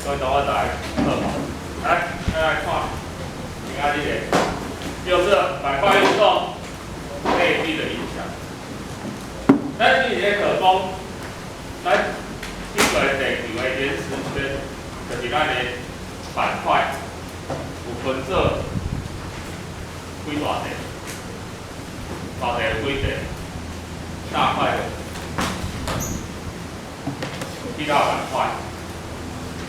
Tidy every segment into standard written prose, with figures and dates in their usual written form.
所以等我來課來，再來看，今仔日的，就是板塊運動內力的影響。咱之前課講，咱這個地球的岩石圈，就是咱的板塊，有分做幾大塊？大塊有幾塊？大塊的七大板塊，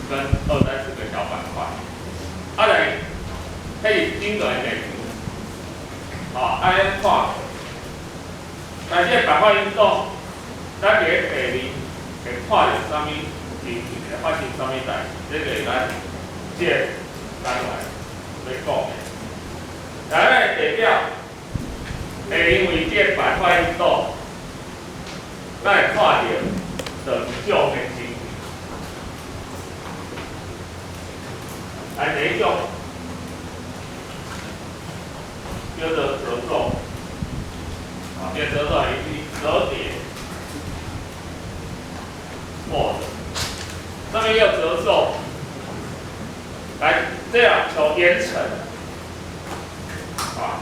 跟二三十個小板塊。啊來，彼是整個的地球。啊，按呢看，但這個板塊運動，咱佇咧地理會看著啥物情形，會發生啥物代誌，這個是咱這個單元欲講的。來，咱的地表會因為這個板塊運動，咱會看著兩種的情形。來，第一種叫做褶皺，啊，這個褶皺是折疊，錯的。啥物叫褶皺？來，這樣像岩層，啊，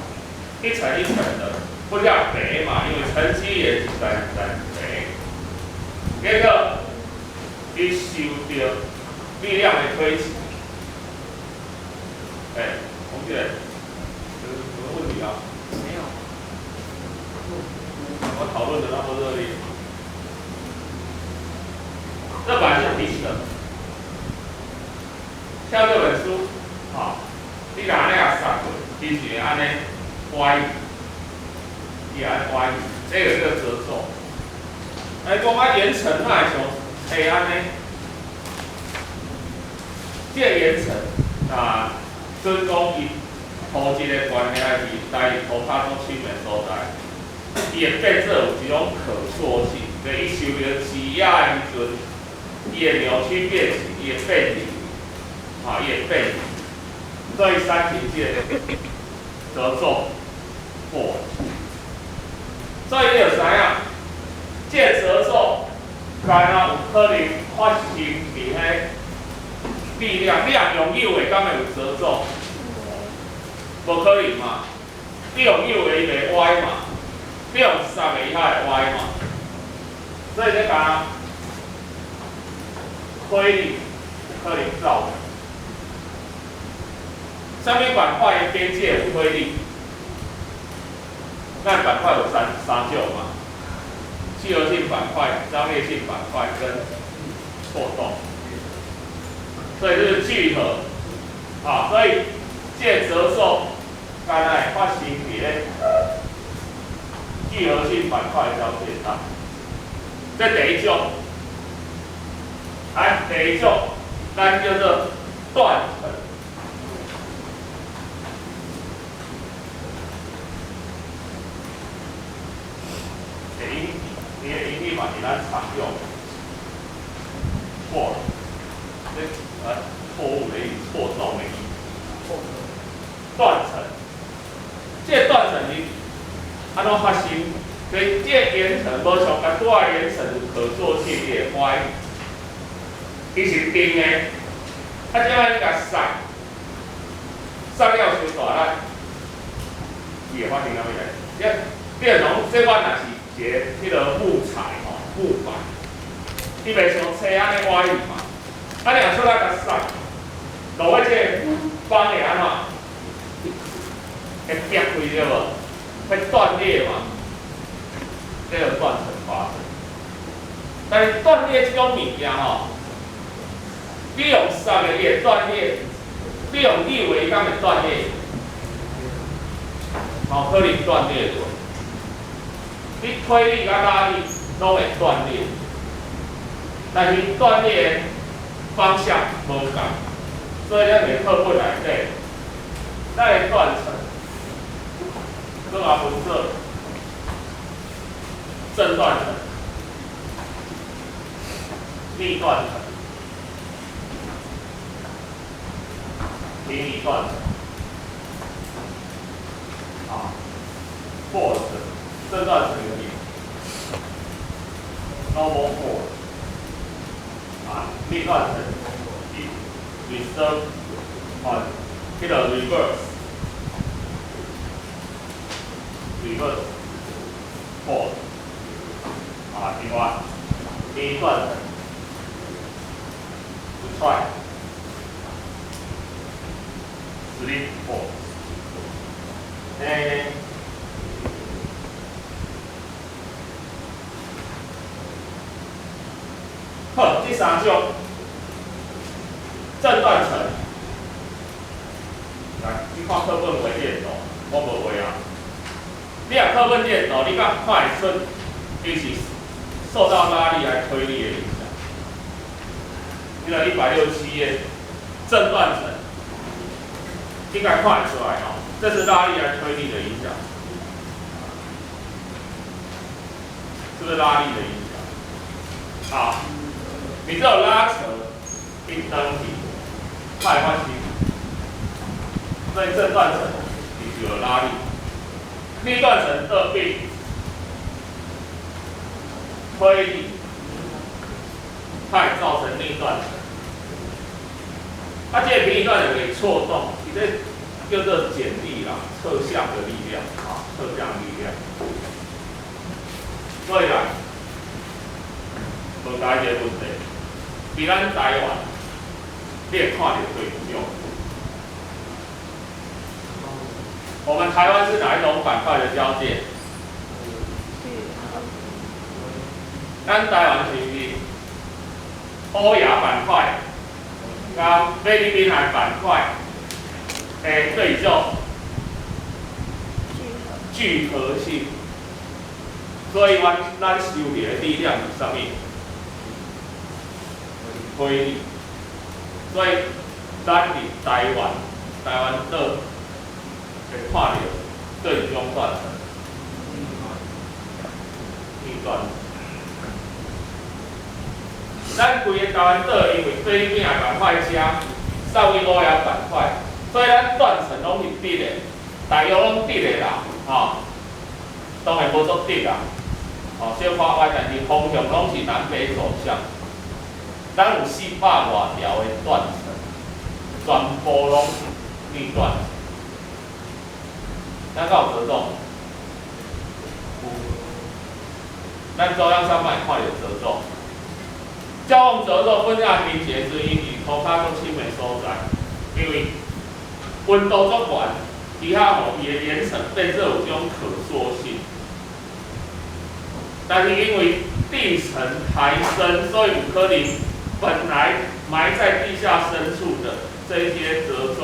一層一層的，不叫白嘛，因為沉積岩一層一層白。結果，伊受著力量的推擠。哎，同學，有什麼問題啊？沒有。我討論得那麼熱烈。這本來是平的，像這本書，啊，你若按呢共捒過，伊是會按呢歪，伊會按歪，這個叫褶皺。哎，講啊，岩層哪會像會按呢？這個岩層啊，準講伊土質的關係，還是在伊塗跤足深的所在，伊會變做有一種可塑性，就伊受著擠壓的時陣，伊會扭曲變形，伊會變形，啊，伊會變形，所以產生這個褶皺破。所以你就知影，這個褶皺敢若有可能發生佇彼力量，你若用扭的，敢會有褶皺？無可能嘛！你用扭的，伊袂歪嘛；你用捒的，伊才會歪嘛。所以這敢推力有可能造成。啥物板塊的邊界有推力？咱板塊有三種嘛：契合性板塊、張裂性板塊跟錯動。所以這是聚合，啊，所以這個褶皺敢若會發生佇咧聚合性板塊交界帶。這第一種，來第二種，咱叫做斷層。英語，英語嘛是咱常用的，錯了，這錯誤的意思，錯動的意思。斷層，這個斷層是按怎發生？所以這個岩層無像佮拄仔岩層有可塑性，伊會歪，伊是定的。啊，這擺你共捒，捒了傷大力，伊會發生啥物代誌？你若講這我若是一個彼個木材吼，木板，伊袂像車按呢歪去嘛。啊，你若出來共捒，落尾這個板會按怎？會裂開對無？會斷裂嘛？這個斷層發生。但是斷裂這種物件吼，你用捒的伊會斷裂，你用扭的伊敢會斷裂？有可能斷裂無？你推力佮拉力攏會斷裂，但是斷裂的方向無仝，所以咱佇課本內底，咱的斷層，閣嘛分做正斷層、逆斷層、平移斷層，啊，或者正斷層有 normal fault，啊，逆斷層是 reverse 哦，彼个 reverse fault 啊，另外逆斷層出 strike，slip fault，好，這三種正斷層，來，你看課本畫電圖，我無畫啊。你若課本電圖，你敢看會出，伊是受到拉力來推力的影響。你來167頁，正斷層，應該看會出來哦，這是拉力來推力的影響，是不是拉力的影響？好。你這種拉扯一轉去，它會發生，所以正斷層你就有拉力，逆斷層倒變推力，它會造成逆斷層。啊，這個平移斷層會錯動，伊這叫做剪力啦，側向的力量啊，側向力量。所以啦，問大家一個問題。佇咱台灣，你會看著佗一種？我們台灣是哪一種板塊的交界？咱台灣是毋是歐亞板塊佮菲律賓海板塊的對種聚合性？所以阮咱受著的力量是啥物？推力，所以咱佇台灣，台灣島會看著佗一種斷層，逆斷層。咱規个台灣島因為菲律賓海板塊遮，送去歐亞板塊，所以咱斷層攏是直的，大約攏直的啦，吼，當然無足直啦，吼，小可歪，但是方向攏是南北走向。咱有400外條的斷層，全部攏是逆斷層。咱敢有褶皺？有。咱中央山脈看著褶皺。交往褶皺本來是一個原因，是塗跤足深的所在，因為溫度足懸，伊較予伊的岩層變做有這種可塑性。但是因為地層抬升，所以有可能本來埋在地下深處的這些褶皺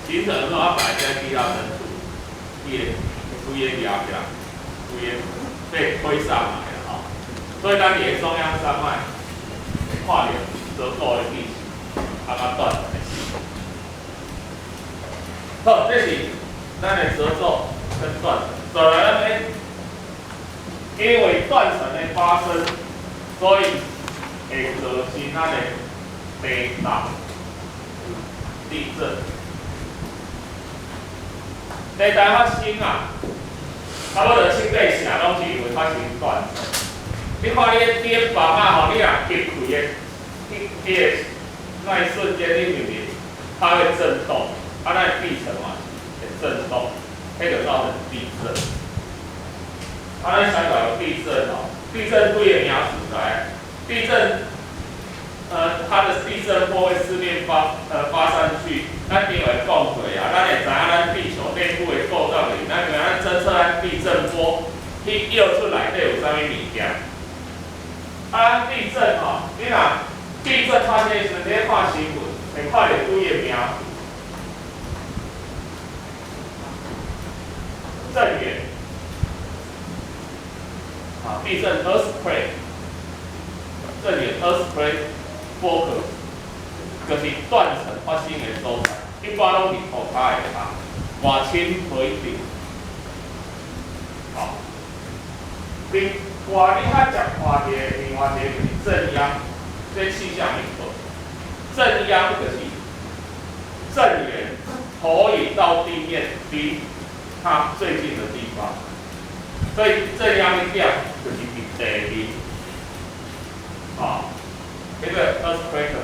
形成的時候，它本來在地下深處，伊會規个壓起來，規个被推上來了吼。所以咱佇個中央山脈會看著褶皺的地形，啊，佮斷層的。好，這是咱的褶皺跟斷層。再來，咱咧，因為斷層的發生，所以會造成咱的地動、地震。地震發生啊，差不多七八成攏是因為發生斷層。你看你個頂房啊吼，你若揭開的，彼個那一瞬間，你是毋是它會震動？啊，咱的地層嘛會震動，彼就造成地震。啊，咱想講地震吼，地震幾個名詞來？地震，它的地震波會四面發散去，咱頂會講過啊，咱會知影咱地球內部的構造是，咱因為咱偵測咱地震波去搖出內底有啥物物件。啊，地震吼，你若地震發生的時陣，你咧看新聞，會看著幾個名詞。震源，啊，地震 earthquake，震源 earthquake focus，就是斷層發生的所在，一般攏佇塗跤下跤，外深無一定。好，另外你較常看著的另外一個就是震央，這氣象名詞，震央就是震源投影到地面離它最近的地方，所以震央的點就是佇地面。啊，彼個 earthquake，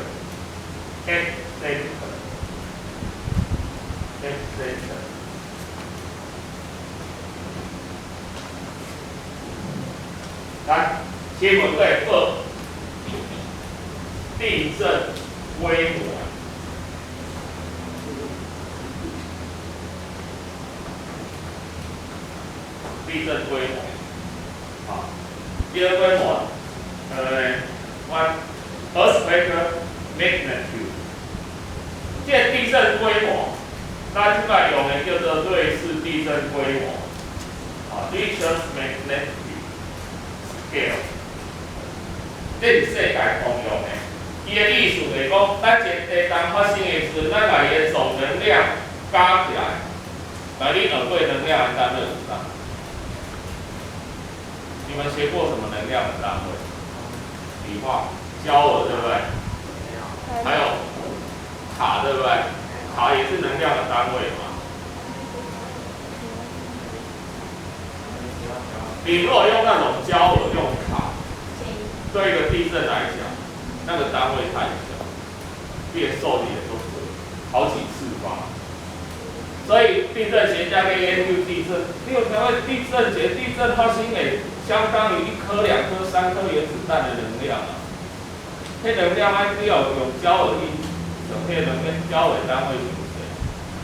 Epicenter，epicenter。来，新闻会报地震规模，地震规模，好，地震规模，one earthquake magnitude，這個地震規模，咱這擺用的叫做芮氏地震規模，啊，Richter magnitude scale，這是世界通用的。伊的意思就是講，咱一個地震發生的時陣，咱共伊的總能量加起來，來，你學過能量的單位是啥？你們學過什麼能量的單位？理化，焦耳對不對？還有卡對不對？卡也是能量的單位嘛。你如果用那種焦耳用卡，對一個地震來講，那個單位太小，變受力也都是好幾次方。所以地震學家去研究地震，你有聽過地震學？地震發生會相當於一顆、兩顆、三顆原子彈的能量啊！彼能量愛你要用焦耳去算，彼能量焦耳單位是啥？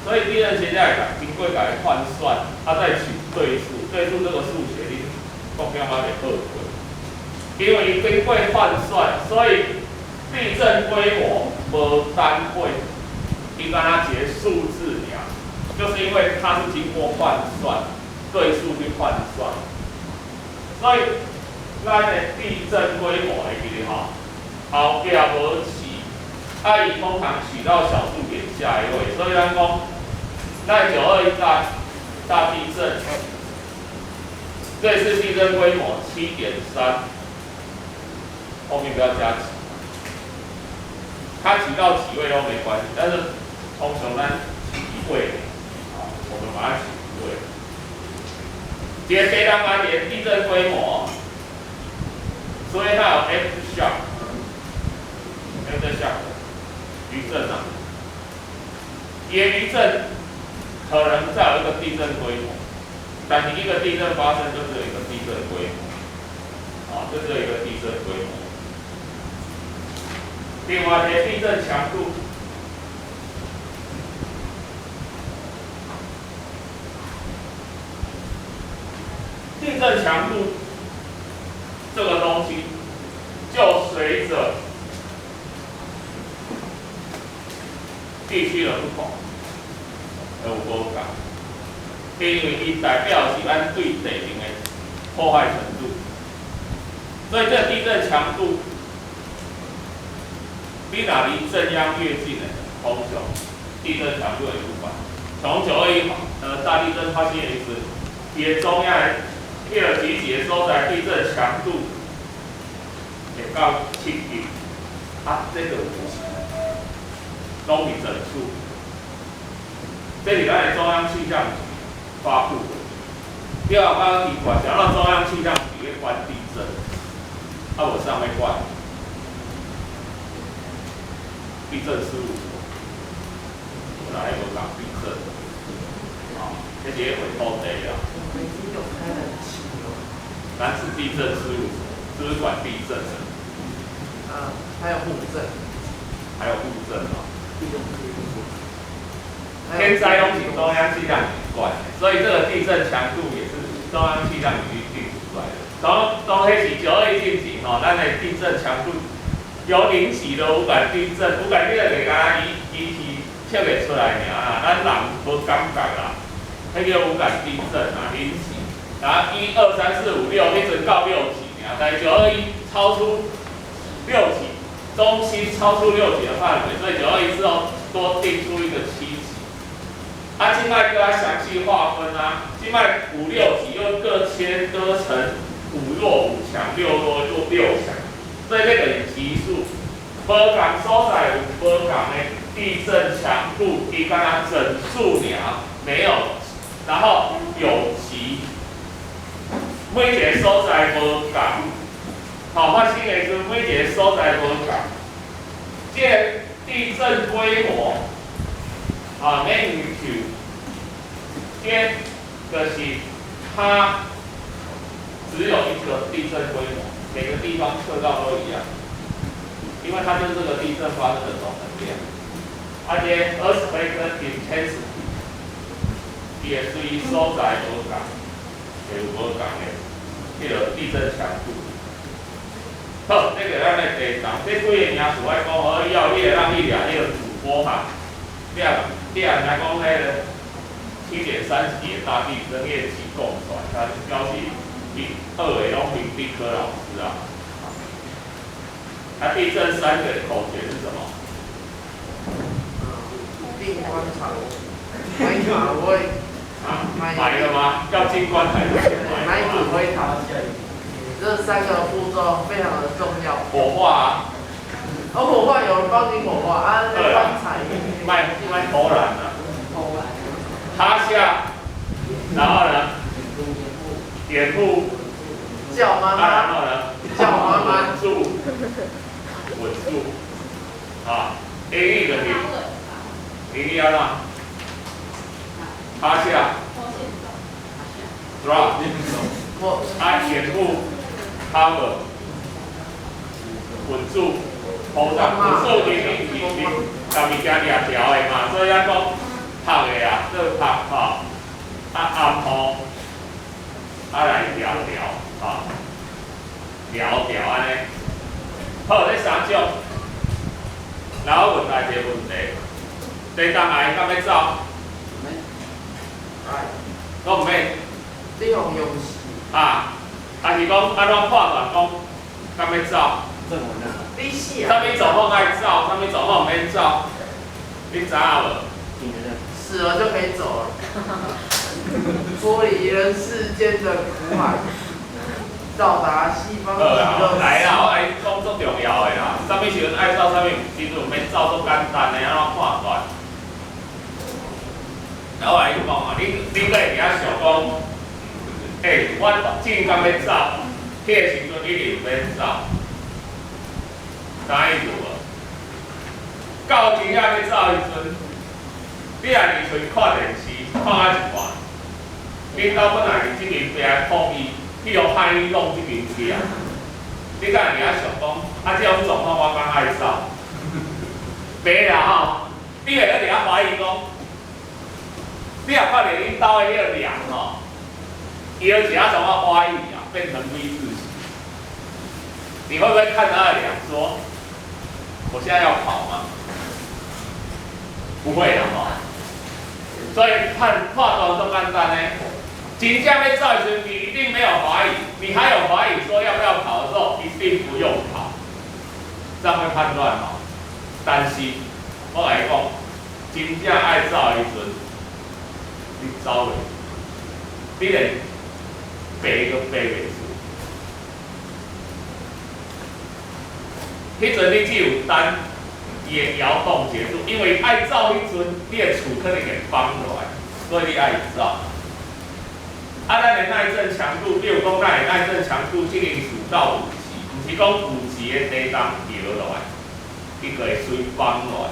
所以地震學家會經過共伊換算，啊再取對數，對數這個數學你講了嘛袂學過，因為伊經過換算，所以地震規模無單位，伊敢若一個數字爾，就是因為它是經過換算，對數去換算，所以咱的地震規模會記得吼，後壁無取，啊伊通常取到小數點下一位，所以咱講，咱9·21大地震，這次地震規模7.3，後面不要加幾，它取到幾位都沒關係，但是通常咱取一位，啊，我們把它取一位。一個地震啊，一個地震規模，所以它有 aftershock，aftershock 餘震啊，伊的餘震可能再有一個地震規模，但是一個地震發生就只有一個地震規模，啊，就只有一個地震規模。另外，一個地震強度，地震強度這個東西，就隨著地區的不同而有無仝，因為伊代表是咱對地形的破壞程度，所以這個地震強度，你若離震央越近的，通常地震強度會越懸。從9·21大地震發生的時，伊的中央的彼個集結的所在，地震強度會到7級，啊，這個有攏是整數，這是咱的中央氣象局發布的。你有感覺奇怪，啥物中央氣象局咧管地震，啊無啥咧管地震事務所，本來無講地震，啊，彼是咧畫土地啦。南市地震事務所是不是管地震的？啊，還有戶政，還有戶政哦。天災攏是中央氣象局管的，所以這個地震強度也是中央氣象局定出來的。當當彼是9·21進前吼，咱的地震強度有0級的有感地震，有感地震就敢若伊伊是測會出來爾啦，咱人無感覺啦，彼叫有感地震啊，0級。然後1、2、3、4、5、6，彼陣到6級爾，但是9·21超出6級，中心超出6級的範圍，所以9·21之後多定出一個7級。啊，這擺閣較詳細劃分啊，這擺5、6級又各切割成5弱5強、6弱弱6強，所以這個是級數。無仝所在有無仝的地震強度，伊敢若整數爾，沒有，然後有級。每一個所在無仝，吼，發生的時陣每一個所在無仝，這個地震規模啊，magnitude，這就是它只有一個地震規模，每個地方測到都一樣，因為它就是這個地震發生的總能量。啊，這 earthquake intensity，伊會隨所在無仝，會有無仝的，彼個地震強度。好，這個咱的地動，這幾個名詞愛講好以後，你會當去掠彼個主播哈，掠掠人家講彼個7.3級的大地震，彼個字講出來，它表示伊學的攏憑地科老師啊。啊，地震三個口訣是什麼？進棺材，埋馬威。啊，埋了嗎？要進棺材就先埋。埋骨灰壇，這三個步驟非常的重要。火化啊！哦，火化有人幫你火化啊，那棺材。賣賣偷懶啊！趴下，然後呢？掩護。叫媽媽。然後呢？叫媽媽。穩住，穩住。啊，英語就是，英語按怎？趴下。drop。啊，掩護，cover，穩住，鋪上，穩住你你你你，共物件掠牢的嘛，所以咱講拍的啊，做拍吼，啊暗鋪，啊來調調，吼，調調按呢。好，這三種，然後問大家一個問題：地動來敢欲走？攏毋免。你用用死。啊，還是講按怎判斷講敢欲走？你死啊！啥物狀況愛走，啥物狀況毋免走？你知影無？死了就可以走了，脫離人世間的苦海，到達西方極樂。來啦，我來講足重要的啦。啥物時陣愛走，啥物時陣毋免走，足簡單的，按怎判斷？我來講啊，你閣會佇遐想講，欸，我正敢欲走，彼個時陣一定毋免走，知影意思無？到真正欲走的時陣，你若佇厝看電視，看啊一半，恁兜本來佇這間壁抗議，去予歹弄這間去啊，你敢會佇遐想講，啊，這種狀況我敢愛走？袂啦吼，你會閣佇遐懷疑講，你若看著恁兜的彼個梁吼，搖一下怎麼懷疑啊，變成 V 字形，你會不會看他的梁說，我現在要跑嗎？不會啦吼。所以判斷足簡單呢，真正欲走的時陣，你一定沒有懷疑，你還有懷疑說要不要跑的時候，一定不用跑，這樣會判斷吼。但是，我來講，真正愛走的時陣，你走袂，你連爬都爬袂出。彼陣你只有等伊的搖動結束，因為愛走彼陣，你的厝可能會崩落來，所以你愛走。啊，咱的耐震強度，比如講咱的耐震強度這間4到5級，毋是講5級的地動搖落來，伊就會隨崩落來。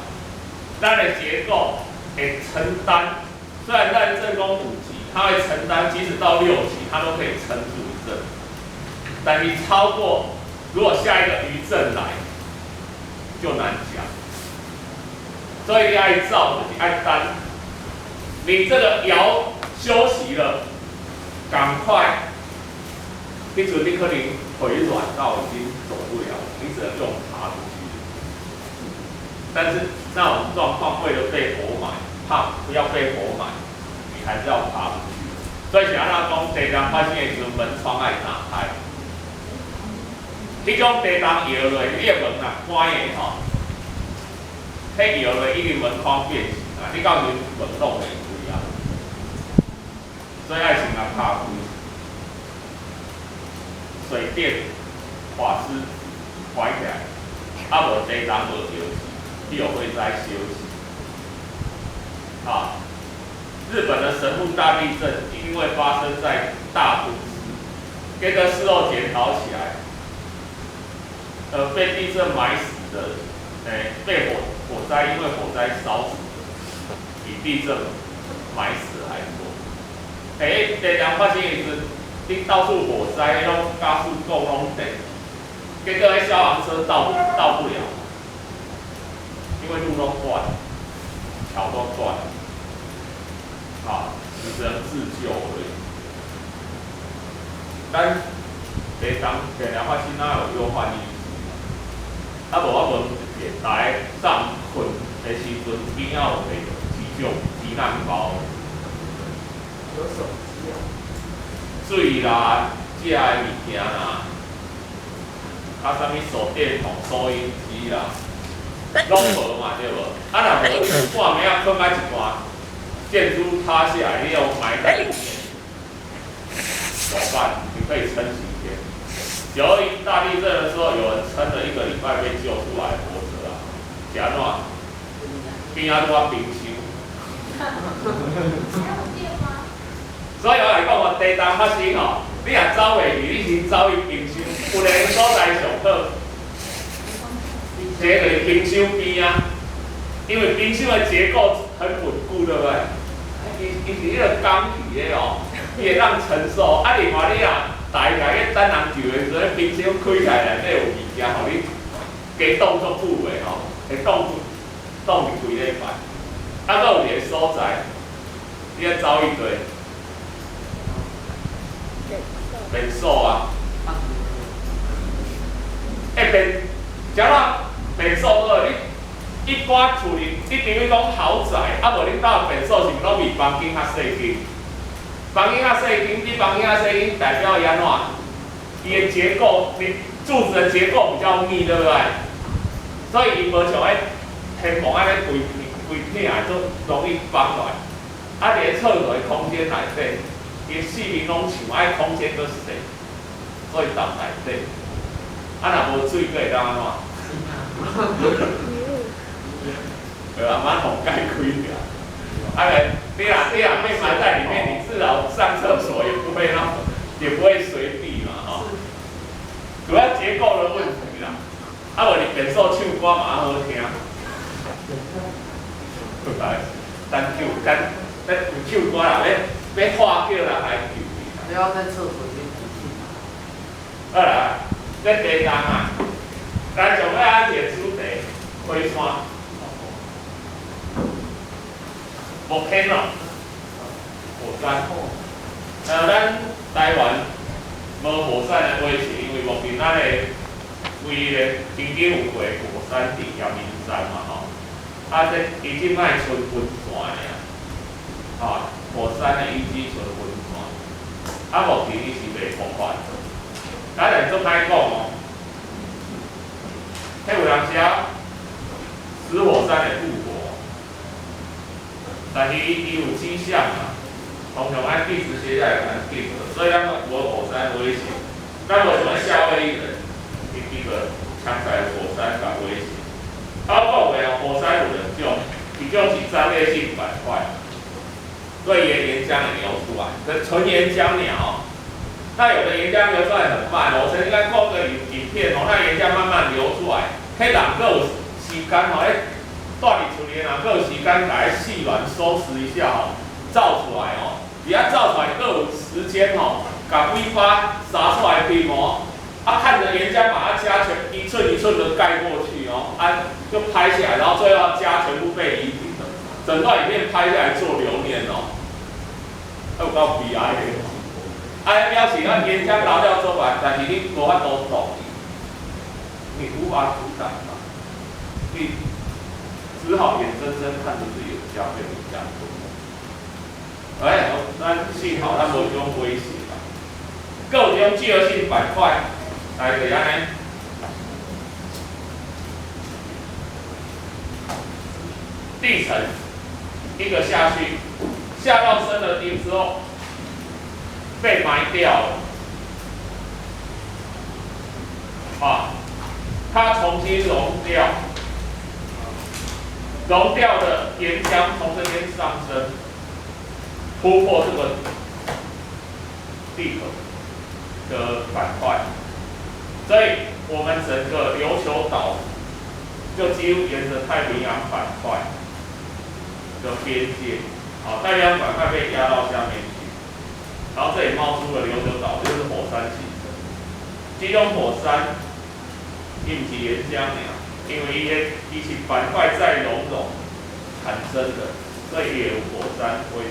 咱的結構會承擔，雖然耐震講5級，它會承擔，即使到6級，它都可以撐住一陣。但你超過，如果下一個餘震來，就難講。所以你愛走就是愛等，你這個搖休息了，趕快，彼陣你可能腿軟到已經走不了，你只能用爬出去。但是那種狀況，為了被活埋，怕不要被活埋，你還是要爬出去。所以是按怎講，地動發生的時陣，門窗愛打開。彼種地動搖落，你的門若關的吼，彼搖落已經門框變形啊！你到時門攏袂開啊。所以愛先共拍開。水電、瓦斯關起來，啊無地動無著去，你有火災燒死。啊，日本的神戶大地震，因為發生在大都市，結果事後檢討起來，被地震埋死的，被火災災，因為火災燒死的，比地震埋死還多。欸，地震發生的時陣，你到處火災，攏加速講攏電，結果彼消防車到不了，因為路攏斷，橋都斷，啊，你只能自救而已。咱地震定定發生，哪有憂患意識？啊，無我問一下，大家上睏的時陣，邊仔有提著急救急難包？有手機啊。水啦，食的物件啦，啊，啥物手電筒、收音機啦，攏無嘛，對無？啊，若無半暝仔睏到一半，建築塌下來，你又埋在裡面，怎麼辦？你可以撐幾天？9·21大地震的時候，有人撐了一個禮拜被救出來活著啊，是按怎？邊仔拄仔冰箱。所以我來講哦，地震發生吼，你若走袂去，你先走去冰箱，有個所在上好，這個就是冰箱邊啊，因為冰箱的結構很穩固，對不對？伊伊是彼個鋼皮的哦，伊會當承受。啊，另外你若大家去等人救的時陣，冰箱開起來內底有物件，予你加凍足久的吼，會凍凍幾禮拜。啊，閣有一個所在，你愛走去佗？便所啊！欸，便，啥怎便所倒你一般厝裡，你比如講豪宅，啊無恁兜的便所是毋是攏比房間較細間？房間較細間，你房間較細間代表伊按怎？伊的結構，你柱子的結構比較密，對不對？所以伊無像彼天棚按呢規規片的，足容易崩落來。啊，佇咧廁所的空間內底，伊四面攏牆，愛空間閣細，所以澹內底。啊，若無水，閣會當按怎？對啊，馬桶蓋開起來。啊，你若被埋在裡面，你至少上廁所也不會那麼，也不會隨地嘛，吼。主要結構的問題啦。啊，無你便所唱歌嘛好聽。對吧？單救單，欲唱歌啦，欲喊叫人來救你。不要在廁所裡面。好啦，這地震啊，來上尾仔一個主題，火山。volcano，火山。咱台灣無火山的威脅，因為目前咱的唯一的曾經有過火山佇陽明山嘛吼。啊，這伊這擺賰溫泉爾，吼，火山的遺跡賰溫泉。啊，目前伊是袂爆發。咱來足歹講哦，彼有當時啊，死火山會復活，但是伊有跡象啊，通常按地質學家會共咱記得，所以咱無火山威脅。咱無像夏威夷人，伊伊個強在火山共威脅。啊，我講的哦，火山有兩種，一種是張裂性板塊，對伊的岩漿會流出來，這純岩漿鳥。那有的岩漿流出來很慢，我曾經看過個影片哦，那岩漿慢慢流出來，彼人閣有時間吼，彼蹛佇厝裡的人閣有時間共彼細軟收拾一下吼，走出來哦，伊仔走出來閣有時間吼，共尾巴撒出來皮毛，啊，看著岩漿把它家全一寸一寸的蓋過去哦，啊，就拍下來，然後最後家全部被夷平了，整段影片拍下來做留念哦，有夠悲哀的。啊，表示講岩漿流了做慢，但是你無法度擋伊，你無法阻擋嘛，你只好眼睜睜看著自己的家被人家吞沒。哎，咱幸好咱無這種威脅啦。閣有這種巨額性板塊，來就是按呢。地層一個下去，下到深的地之後，被埋掉了，啊，它重新溶掉，溶掉的岩漿從這邊上升，突破這個地殼的板塊，所以我們整個琉球島就幾乎沿着太平洋板塊的邊界，好，太平洋板塊被壓到下面去，然後這裡冒出了琉球島，就是火山形成。這種火山，伊毋是岩漿爾，因為伊的伊是板塊再熔融產生的，所以也有火山灰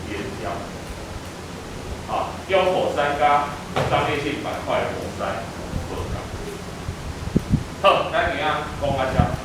岩漿。好，用火山佮張裂性板塊火山無仝。好，咱今仔講到遮。